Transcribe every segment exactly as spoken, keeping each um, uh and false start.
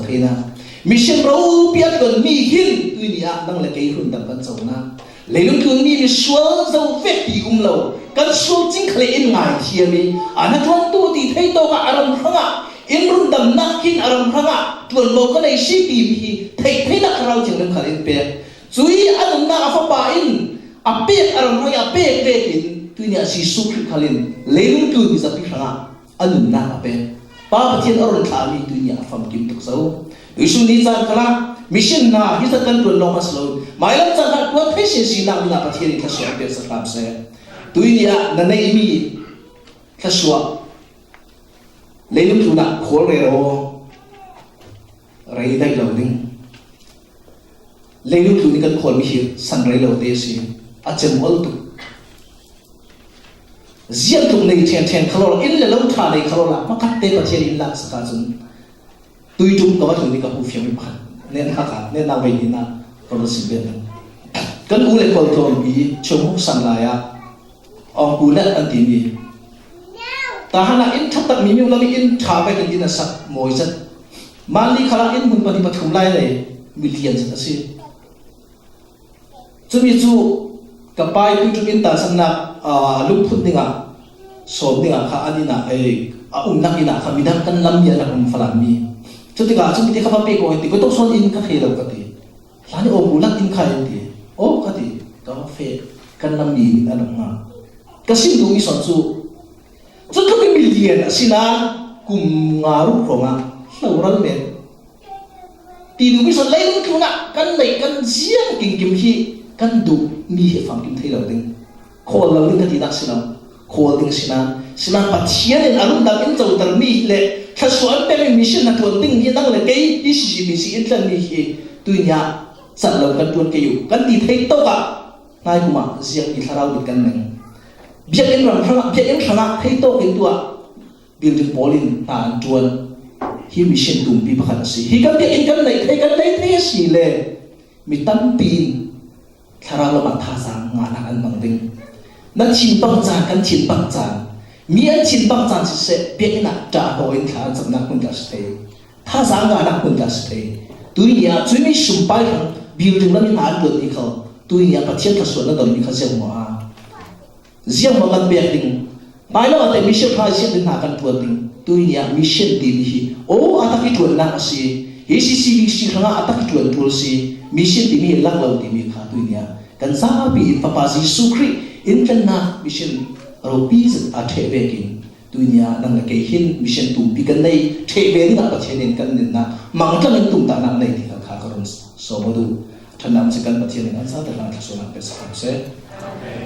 Theina. Mission ropi a tlun mi hin tuini ah nang le kei rundam kan co na. Leilung tlun mi misual zo vek ti um lo. Kan sual cing kha le in ngaithiam hi. A na tlun tu ti thei tawk ah a ram hrang ah in rundamna hin a ram hrang ah tlun maw ka nei si ti mi hi theih theihna Thlarau Thianghlim kha le in pek. Cui a nunna a Fapa in a pek a ram hrang ah a pek vekin tuini ah Jesuh Khrih kha le in leilung tlun mi zapi hrang ah a nunna a pek. Pa Pathian a run thla mi tuini ah a famkim tuk zo. Tuisun ni caan khalah mission na hi zat kan tlun lawng a si lo. Mailam caan khalah tlun thei sinsin nak dingah Pathian in thluasuah an pek sak hram seh. Tuini ah na nei mi thluasuah leilung tlun ah khawl rero rei daih lo ding. Leilung tlun in kan khawl mi hi san rei lo te si a cem ual tuk. Ziah tuk nei ṭhen ṭhen kha lo la, in le lo ṭha nei kha lo la, makatte Pathian in lak sak ahcun tui ṭum ka va tlun i ka hmuh fiang mi pakhat. Nen hak ah, nen nak vei ni nak, ka va sim ve. Kan u le kol tlawmpi, chom huk san lai ah, awngku let an ti mi. Tahan ah in ṭha tak mi, mi lam in ṭha pek in, in a sak mawi zat. Manli khalah in hmun pahnih pathum lai nei, mi lian zat a si. Cumi cu ka pa i puitluk in tansannak, aa, lungphun dingah, sawm dingah kha an inn ah, ei, a umnak inn ah kha midang kan lam mi an rak um Falam mi. Cutikah cumi te kha va pek aw, ti, koi tawk sawn in ka thei lo ka ti. Hlan i awk u lak in kha in ti. Aw ka ti, ka va feh, kan lam mi in an rak hnga. Ka sim duhmi sawn cu, cutluk in mi lian a si nain kum nga ruk hrawngah hloral men. Ti duhmi sawn leilung tlun ah kan neih kan ziang kingkim hi kan duhmi hi a famkim thei lo ding. Khawl lo ding ka tinak si lo. Khawl ding si nain, si nain Pathian in a rundam in coter mi le thluasuah an pek in mission hnaṭuan ding hi nang le kei hi sisi mi si in tlan mi hi tuini ah cat lo kan ṭuan kei u kan ti thei tawk ah hnai kum ah ziang mi thlarau mit kan neng. Biakinn ram hrangah, biakinn hrangah thei tawk in tuah building pawl in hna an ṭuan. Hi mission tumpi pakhat a si. Hi kan biakinn kan neih thei, kan neih thei a si le mi tampi in thlarau lamah thazaang ngahnak an hmang ding. Na thin pang caan, kan thin pang caan, mi an thin pang caan siseh, biakinn ah ṭah haw in thla an camnak hmun tla si thei. Thazaang ngahnak hmun tla si thei. Tuini ah cui mi sumpai hrang building lam in hna an ṭuanmi kha, tuini ah Pathian thluasuah na donmi kha ziang maw a? Ziangmawh kan pek ding. Hmailawh ah teh mission hna ziah ding hna kan ṭuan ding. Tuini ah mission timi hi aw a tak i ṭuannak a si. Hi C C B C hrangah a tak i ṭuan ṭul si. Mission timi hi lak lo timi kha tuini ah kan zapi in Fapa Jesuh Khrih in tlannak mission ropi zat a ṭheh vekin tuini ah nang le kei hin mission tumpi kan nei ṭheh ve dingah Pathian in kan nunnak mangṭang in tumtahnak nei ti kha, kha ka run sawm aw duh. Ṭhatnak si kan Pathian in an zate hlan thluasuahnak pe sak hram seh.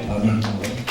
Amen.